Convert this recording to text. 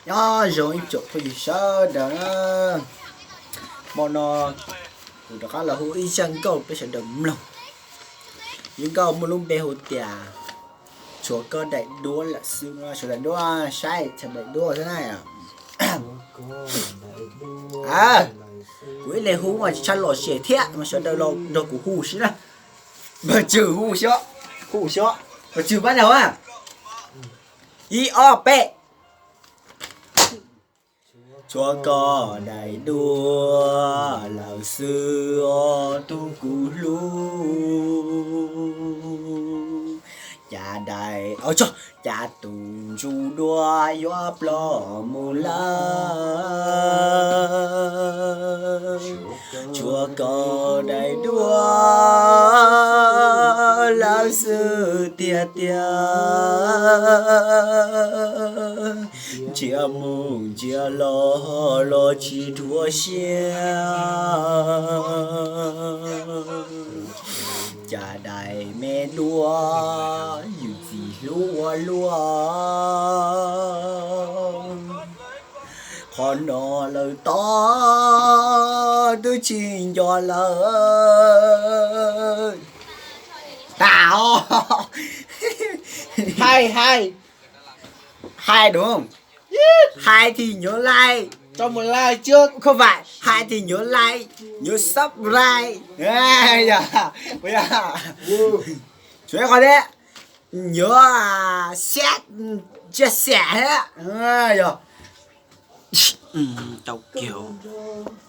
Nyob zoo ib tsoom phooj ywg sawv daws na, hmo no kuv rov qab los hu ib zaj nkauj peb sawv daws mloog. Zaj nkauj muaj lub npe hu tias tshuav koj daim duab lawm xwb no, tshuav daim duab saib, tshuav daim duab xwb na. Kuv ib leeg hu mas tsis tshaj lom zem thiab mas sawv daws los nrog kuv hu xwb na. Npawg Tswm hu xwb, hu xwb, Npawg Tswm pab nraud. Ib ob peb. Tshuav koj daim duab lawm xwb os tus kuv hlub, cas daim, cas tus ntsuj duab yuav ploj mus lawm. Tshuav koj daim duab lawm xwb tiag tiag, ntsia mus ntsia los los tsis dhuav siab. Cas daim me duab yus txiv hlub ua luaj, qhov no lawm tod twb tsis nco lawm. Tas os. Hais, hais, hais đúng không? Hais thì nhớ like, không phải hais thì nhớ like, nhớ subscribe. Ê, yog, yog. Chủ yếu qhov thiab, nhớ, à, share, chia sẻ thiab. Ê, yog. Tau kiag.